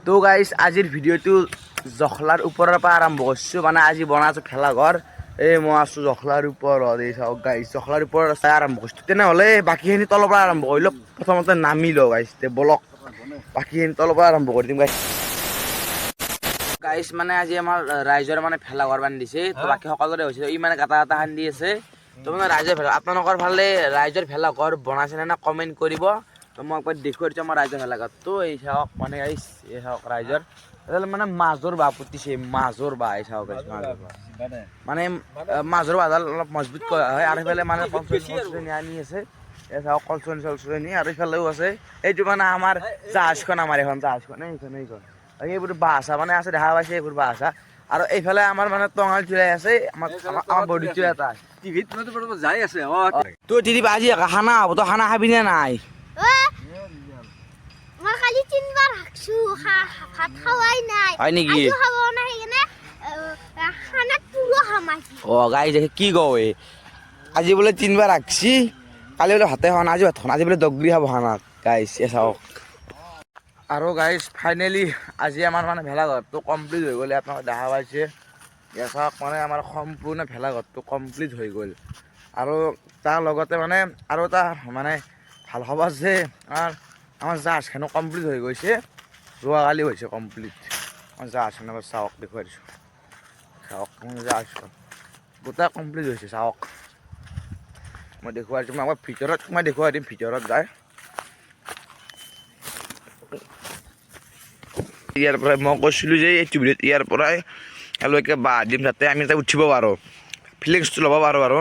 তো গাইছ, আজিৰ ভিডিঅ'টো জখলাৰ ওপৰৰ পৰা আৰম্ভ কৰিছোঁ। মানে আজি বনাইছোঁ ভেলাঘৰ। এই মই আছোঁ জখলাৰ ওপৰত। এই চাওক গাইছ, জখলাৰ ওপৰত চাই আৰম্ভ কৰিছোঁ। তেনেহ'লে বাকীখিনি তলৰ পৰা আৰম্ভ কৰি লওক। প্ৰথমতে নামি লওঁ গাইছ। তে বলক, বাকীখিনি তলৰ পৰা আৰম্ভ কৰি দিম গাইছ। গাইছ, মানে আজি আমাৰ ৰাইজৰ মানে ভেলাঘৰ বান্ধিছে। তো বাকী সকলোৰে হৈছে। ই মানে গাঁতা গাঁতা খান্দি আছে। তো মানে ৰাইজৰ ভেলা, আপোনালোকৰ ফালে ৰাইজৰ ভেলাঘৰ বনাইছেনে না, কমেণ্ট কৰিব। তো মই একবাৰ দেখুৱাই দিছোঁ আমাৰ ৰাইজৰ ভেলাঘৰটো। এই চাওক মানে গাইছ, এই চাওক, ৰাইজৰ এইডাল মানে মাজৰ বাঁহ পুতিছে, মাজৰ বাঁহ। এই চাওক গাইছ, মাজৰ বাঁহ মানে মাজৰ বাঁহডাল অলপ মজবুত কৰা হয়। আৰু সেইফালে মানে কলচনি আনি আছে। এই চাওক, কলচনি চলচনি। আৰু এইফালেও আছে। এইটো মানে আমাৰ জাহাজখন, আমাৰ এখন জাহাজখন। এইখন এইখন এইবোৰ বাঁহ চাহ মানে আছে, দেখা পাইছে, এইবোৰ বাঁহ চাহ। আৰু এইফালে আমাৰ মানে টঙাল চুলাই আছে। আমাৰ বডিটো এটা টিভিত মানে যাই আছে অ। তো দিদি, আজি খানা হ'ব। তো খানা খাবি নে নাই? মই কালি তিনবাৰ হাগছো, ভাত খাৱাই নাই। হয় নেকি? আজিও খাব নাই, সেইকাৰণে খানাত পুৰো খাম আজি। অ গাইজ, কি কওঁ, এই আজি বোলে তিনবাৰ ৰাখছি, কালি বোলে ভাতে খোৱা নাই, আজি ভাত খোৱা নাই, আজি বোলে দগৰি খাব খানাত। গাইজ, এই চাওক। আৰু গাইজ, ফাইনেলি আজি আমাৰ মানে ভেলাঘৰটো কমপ্লিট হৈ গ'ল। আপোনালোকে দেখা পাইছে। ইয়াত চাওক, মানে আমাৰ সম্পূৰ্ণ ভেলাঘৰটো কমপ্লিট হৈ গ'ল। আৰু তাৰ লগতে মানে আৰু এটা মানে ভাল খবৰ যে আমাৰ জাহাজখনো কমপ্লিট হৈ গৈছে। যোৱাকালি হৈছে কমপ্লিট আমাৰ জাহাজখন। এবাৰ চাওক, দেখুৱাই দিছোঁ। চাওক, আমাৰ জাহাজখন গোটেই কমপ্লিট হৈছে। চাওক, মই দেখুৱাই দিছোঁ। মই আকৌ ভিতৰত সোমাই দেখুৱাই দিম ভিতৰত যায়। ইয়াৰ পৰাই মই কৈছিলোঁ যে এইটো ভিডিঅ'ত ইয়াৰ পৰাই এওঁলোকে বাঁহ দিম, যাতে আমি তাতে উঠিব পাৰোঁ, ফিলিংছটো ল'ব পাৰোঁ। আৰু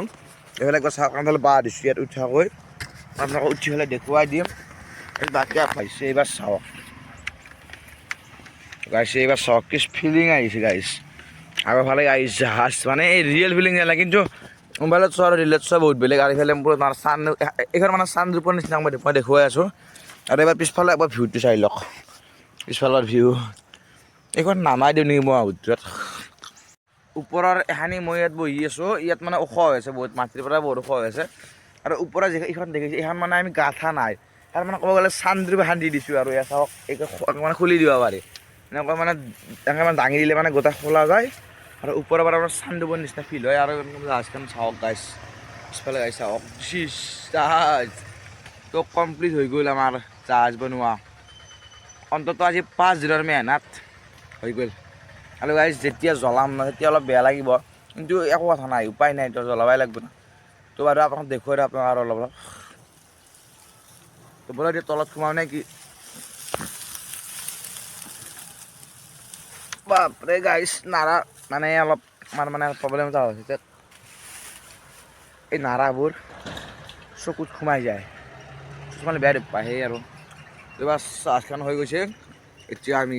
এইফালে একবাৰ চাওক, আমি বাঁহ দিছোঁ ইয়াত উঠাকৈ। আপোনালোকক উঠি পেলাই দেখুৱাই দিম। এই বাকী পাইছে। এইবাৰ চাওক গাইছ, এইবাৰ চাওক, কি ফিলিং আহিছে গাইছ। আগৰ ফালে গাইছ, জাহাজ মানে এই ৰিয়েল ফিলিং নালাগে, কিন্তু মোবাইলত চোৱা আৰু ৰিয়েলত চোৱা বহুত বেলেগ। আৰু এইফালে পুৰা চান, এইখন মানে চান ৰূপৰ নিচিনা মই দেখুৱাই আছোঁ। আৰু এবাৰ পিছফালে একবাৰ ভিউটো চাই লওক, পিছফালৰ ভিউ। এইখন নামাই দিওঁ নেকি ব্ৰহ্মপুত্ৰত? ওপৰৰ এখানি মই ইয়াত বহি আছোঁ। ইয়াত মানে ওখ হৈ আছে বহুত, মাটিৰ পৰা বহুত ওখ হৈ আছে। আৰু ওপৰৰ যি এইখন দেখিছে, এইখন মানে আমি গাঁথা নাই। তাৰ মানে ক'ব গ'লে চান্দ্ৰী এখন দি দিছোঁ। আৰু ইয়াত চাওক, এই মানে খুলি দিব পাৰি এনেকুৱা, মানে এনেকৈ মানে দাঙি দিলে মানে গোটেই খোলা যায় আৰু ওপৰৰ পৰা মানে চান্দুবৰ নিচিনা ফিল হয়। আৰু জাহাজখন চাওক গাইছ, পিছফালে গাইছ, চাওক জাহাজ। তো কমপ্লিট হৈ গ'ল আমাৰ জাহাজ বনোৱা। অন্ততঃ আজি 5 দিনৰ মেহনত হৈ গ'ল। আৰু গাইজ, যেতিয়া জ্বলাম ন, তেতিয়া অলপ বেয়া লাগিব, কিন্তু একো কথা নাই, উপায় নাই, তো জ্বলাবই লাগিব ন। তো বাৰু আপোনাক দেখুৱাই দিওঁ আপোনাক আৰু অলপ অলপ। তো বোলে এতিয়া তলত সোমাওঁ নে কি? বাপৰে গাইছ, নাৰা মানে অলপ আমাৰ মানে প্ৰব্লেম এটা হৈছে। এই নাৰাবোৰ চকুত সোমাই যায়, কিছুমানে বেয়া দুখ পায়। সেই আৰু কিবা চাহখন হৈ গৈছে। এতিয়া আমি